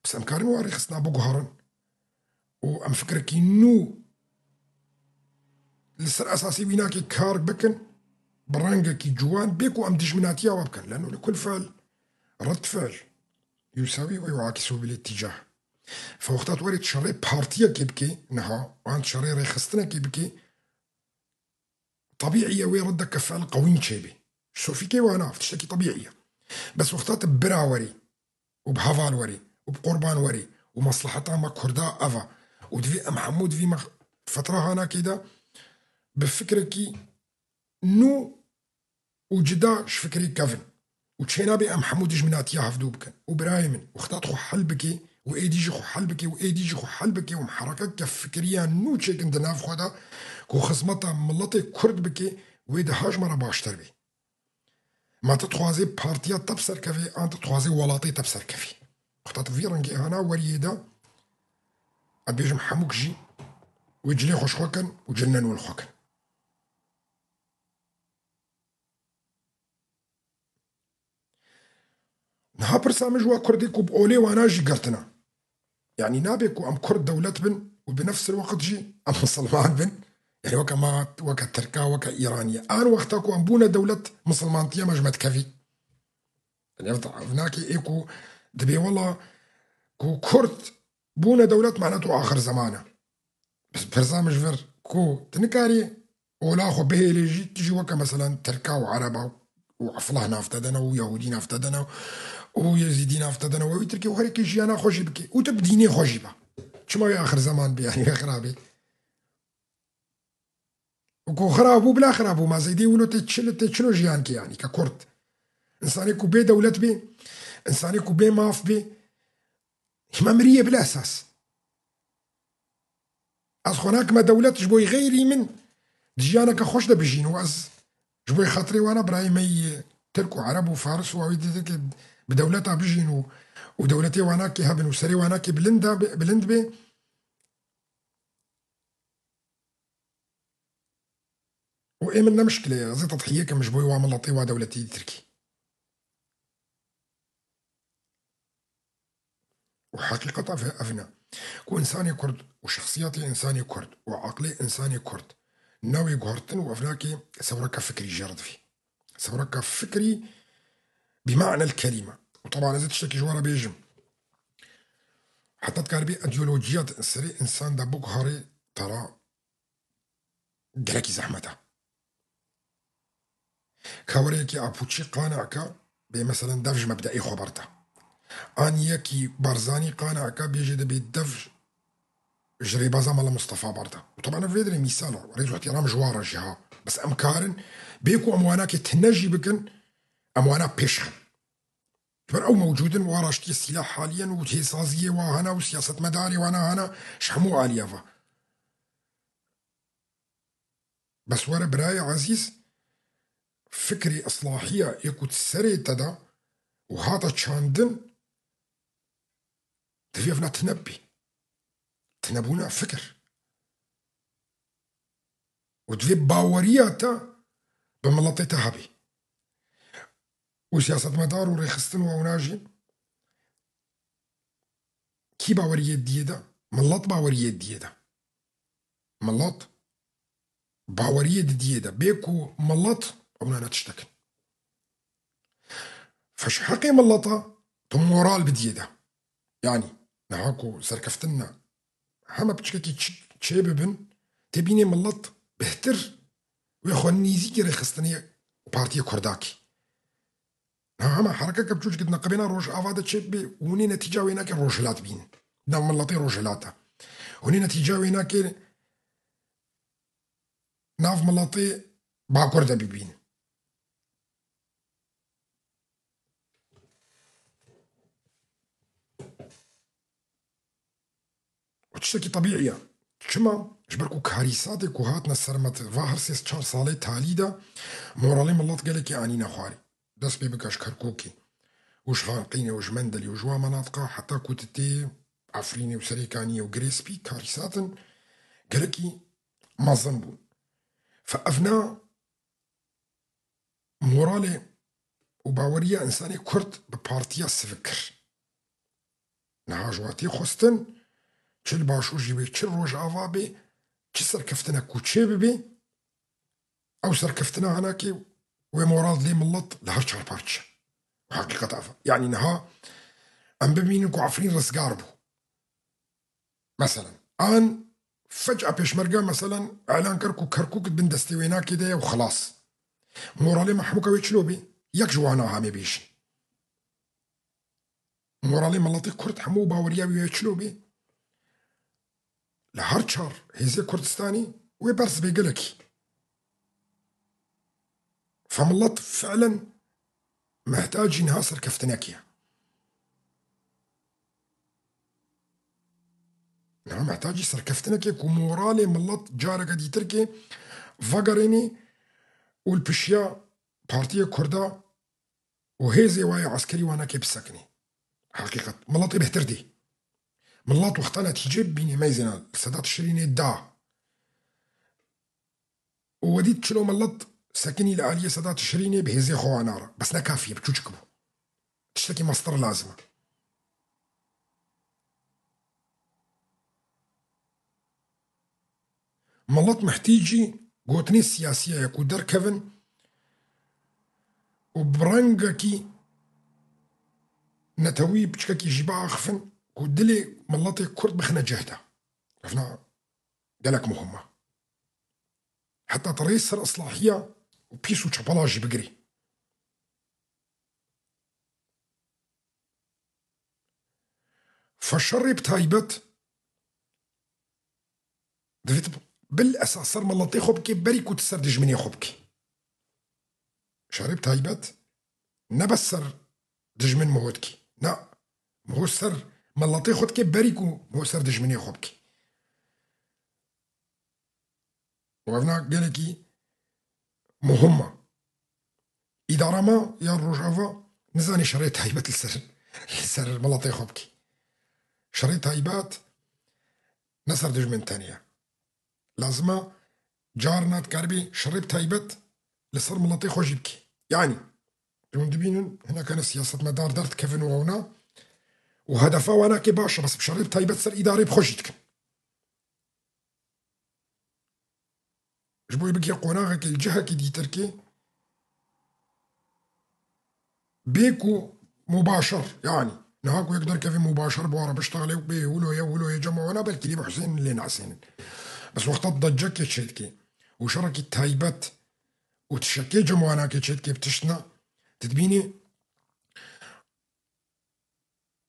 Bes em karin wa rêxistina biguherin. Û em fikrekî nû li ser esasî wînakê kar bikin, bi rengekî ciwan, bê ku em dijminatiya we bikin. Leno li kul fiil, red fiil, yusawî we yuakisû bil îtîcah. Fe wexta tu werê tu şerê partiyekê bikê niha, an tu şerê rêxistinekê bikê, tebîî ye wê redeke fiil qewîn çêbê. Sofîkê wana, ev tiştekî tebîî ye. Bes wexta tu bira werî û bi heval werî û bi qurban werî û mesleheta me Kurda ev e û divê em hemû di vî me fetra hanakê de bi fikrekî nû û cida ji fikirê kevin. Û çênabe em hemû dijminatiya hevdû bikin. Û birayê min, wexta tu xwe hel bikê û êdî jî xwe hel bikê û êdî jî xwe hel bikê û em herekeke fikiriya nû çêkin di nav xwe de ku xizmeta miletê Kurd bikê, wê di ha ji me re baştir bê. Ma tu dixwazê partiya te bi ser kevê, an tu dixwazê welatê te bi ser kevê. Wexta tu vî rengê hana weriyê de, ez dibêjim hemûk jî wê cilê xwe ji xwe kin û cilnên wê li xwe kin. Niha pirsa min ji wa Kurdê ku bi olê wana jî girtina. Yanî nabe ku em Kurd dewlet bin û bi nefs el-weqt jî em misilman bin. Yanî weke ma, weke Tirka, weke Îraniye. An wexta ku em bûne dewlet, misilmantiya me ji me dikevî. Yanî ev, ev nake ê ku dibê wela ku Kurd bûne dewlet, mana tu axir zeman e. Bi pirsa min ji vir ku tu nikarî ola xwe bihêlê jî, tu jî weke meselen Tirka û Ereba û Eflah nav te de ne û Yahûdî nav te de ne û Yezîdî nav te de ne û wî Tirkî û herêkê jiyana xwe jî bike û tu bi dînê xwe jî be. Çima wê axir zeman bê, yanî wê xirabê? Û ku xirab bû, bila xirab bû, ma zêdî wilo tê çi, tê çilo jiyan ki, yanî ke Kurd. Însanê ku bê dewlet bê, însanê ku bê maf bê, hima miriye bila esas. Ez xwe nakime dewlet ji bo xeyrî min di jiyaneke xweş de bijîn û ez ji bo xatirê wana birayê me yê Tirk û Ereb û Faris û awî dîtin ki bi dewleta bijîn û, û dewletê wanakê hebin û serê wanakê bilind de be, bilind bê. Û ê min ne mişkile ye, ez ê tedhiyê kim ji bo wa miletê wa dewletî Tirkî. Û heqîqeta ve ev ne. Ku însanê Kurd û şexsiyetê însanê Kurd û aqlê însanê Kurd newê guhertin û ev nake sewreke fikrî jê re divî. Sewreke fikrî bi manel kelîme. Û teban ez ê tiştekî ji we re bêjim. Heta dikaribî ideolojiya di serê însan de biguherî tera gelekî zehmet e. Ka were yekî Apoçî qaneke bê, meselen dev ji mebdeê xwe berde. An yekî Barzanî qaneke bêjê dibê dev ji rêbaza Mela Mustafa berde. Û teban ev vê dirê mîsal e. Rêz û îhtîram ji wan re jî ha. Bes em karin, bê ku em wanakê tune jî bikin, em wana pêş xin. Ji ber ew mewcûd in, wa raştiyê sîlah haliyen û hêsaziyê wa hene û siyasetmedarê wana hene ji hemû aliya ve. Bes were birayê ezîz, fikrê islahiya ê ku di serê te de û hate çandin, divê ev ne tune bibî. Tunebûna fikir. Û divê baweriya te bi miletê te hebî. Û siyasetmedar û rêxistin û ewna jî kî baweriyê diyê de? Milet baweriyê diyê de. Milet baweriyê didiyê de. Bê ku milet ewna ne tiştek in. Fe ji heqê mileta tu moral bidiyê de. Yanî niha ku serkeftin ne, heme piçkekî çi-, çê bibin, tê bînê milet bêhtir wê xwe nîzîkî rêxistinê û partiyê Kurdakî. Niha hema herekeke biçûçik di neqibêna Rojava de çê bibê, hûnê netîca wê nake Rojhilat bînin. Nav miletê Rojhilat e. Hûnê netîca wê nake nav miletê Bakur de bibînin. Û tiştekî tebîî ye. Çima? Ji ber ku karîsatê ku hatine ser me di va her sê çar salê talî de moralê milet gelekî anîne xwarê. Dest pê bike ji Kerkûkê û ji Xanqînê û ji Mendelê û ji wan menatiqa heta ku tu tê Efrînê û Serêkaniyê û Girê Spî, karîsatin gelekî mezin bûn. Fe ev ne moralê û baweriya însanê Kurd bi partiya sivik kir. Niha ji watê xwestin, çi li Başûr jî bê, çi li Rojava bê, çi serkeftinek ku çê bibê, ew serkeftina hinekê wê moral dilê milet li her çar parçe. Û heqîqet ev e. Yanî niha em bibînin ku Efrîn rizgar bû. Meselen, an feca pêşmerge, meselen, elan kir ku Kerkûk di bin destê wênakê de ye û xilas. Moralê me hemûka wê çilo bê? Yek ji wana hamê bêjin. Moralê miletê Kurd hemû baweriya wê çilo bê? Li her çar hêzê Kurdistanê wê berz bê gelekî. Fe milet fiilen mehtacî niha serkeftinekê ye. Niha mehtacî serkeftinekê ku moralê milet careke dîtirkê vegerênê û li pişiya partiyê Kurda û hêzê wa yê eskerî wanakê bisekinê. Heqîqet. Miletê bêhtir dê. Milet wexta netîce bibînê meyzêna li seda tişrînê da. Û wedî çilo milet sekinî li aliyê seda tişrînê bi hêzê xwe wana re. Bes ne kafî ye, bi çûçik bû. Tiştekî mestir lazim e. Milet mihtîcî gotinê siyasiya ye ku derkevin û bi rengekî netewî piçkekî jî biaxifin ku dilê miletê Kurd bixine cih de. Evna gelek muhim e. Heta tu rê ser islahiya û pîs û çepela jî bigirî. Fe şerê bi taybet divê tu bil esas ser miletê xwe bikê berî ku tu ser dijminê xwe bikê. Şerê bi taybet ne bes ser dijmin miho dikî. Na, miho ser miletê xwe dikê berî ku miho ser dijminê xwe bikî. Û evna gelekî muhim e. Îdara me ya Rojava nizanî şerê taybet li ser, li ser miletê xwe bikî. Şerê taybet ne ser dijmin tenê ye. Lazim e carna dikaribî şerê bi taybet li ser miletê xwe jî bikî. Yanî, hûn dibînin, hinekane siyasetmedar derdikevin û ewna û hedefa wanakê baş e, bes bi şerê bi taybet ser îdarê bi xwe jî dikin. Ji bo bigihê qonaxekê li cihekî dîtirkê, bê ku mubaşir, yanî niha ku yek derkevê mubaşir bi wan re biştexile û bê wilo ye, wilo ye cem wana, belkî lê bihusênin, lê nehusênin. Bes wexta tu decekê çêdikê û şerekî taybet û tişekê cem wanakê çêdikê bi tiştine, tu dibînî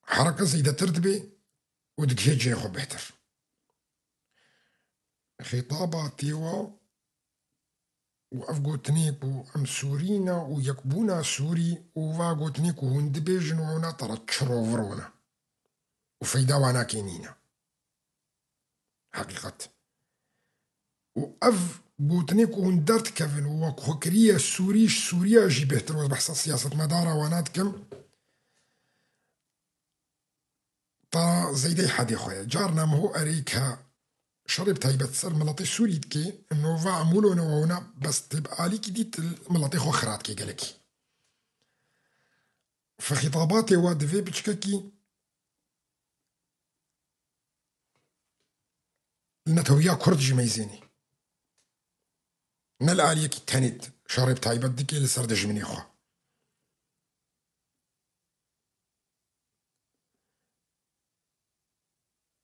hereke zêdetir dibe û digihê cihê xwe bêhtir. Xîtaba têwa û ev gotinê ku em Sûrî ne û yekbûna Sûrî û va gotinê ku hûn dibêjin û ewna te re çiro viro ne û feyda wanakê nîne. Heqîqet. Û ev gotinê ku hûn derdikevin û wek xwe kiriye Sûrî, ji Sûriya jî bêhtir, wez behsa siyasetmedara wana dikim, ta zeydey hedê xwe ye. Carna miho erê ke şerê bi taybet ser miletê Sûrî dikê, nova em wilo ne wewna, bes tê bi alîkî dî tu miletê xwe xira dikê gelekî. Fe xîtabatê we divê piçkekî li netewiya Kurd jî meyzênê. Ne li aliyekî tenê şerê bi taybet dikê li ser dijminê xwe.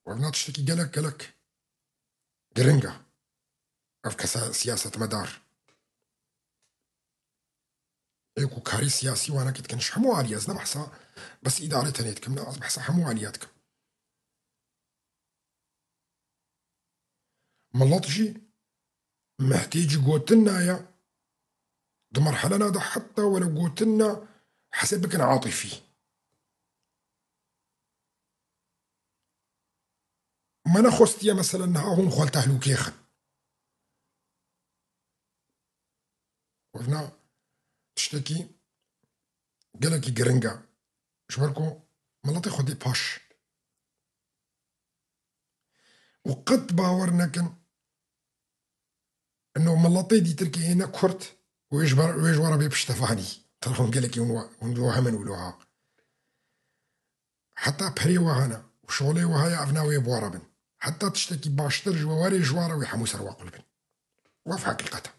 Û evna tiştekî gelek, gelek giring e. Ev kesa siyasetmedar ê ku karê siyasî wanekê dikin, ji hemû aliyê, ez ne behsa bes îdarê tenê dikim, ne, ez behsa hemû aliya dikim. Milet jî mehtêcî gotinna ye, di merhelena de heta welew gotinna hesê bikin atîfî. Me nexwestiye, meselen, niha hûn xwe li tehlûkê xin. Wevna tiştekî gelekî giring e. Ji ber ku miletê xwe dê paş. Û qet bawer nekin, ino miletê dîtirkê yê ne Kurd, wê ji ber, wê ji we re bê piştevanî. Tira hûn gelekî hûn wa-, hûn wilo hemin wilo ha. Heta perê we hene û şolê we heye, ev ne wê bi we re bin. Heta tiştekî baştir ji we were, ji we re wê hemû ser we qul bin. Wef heqîqet e.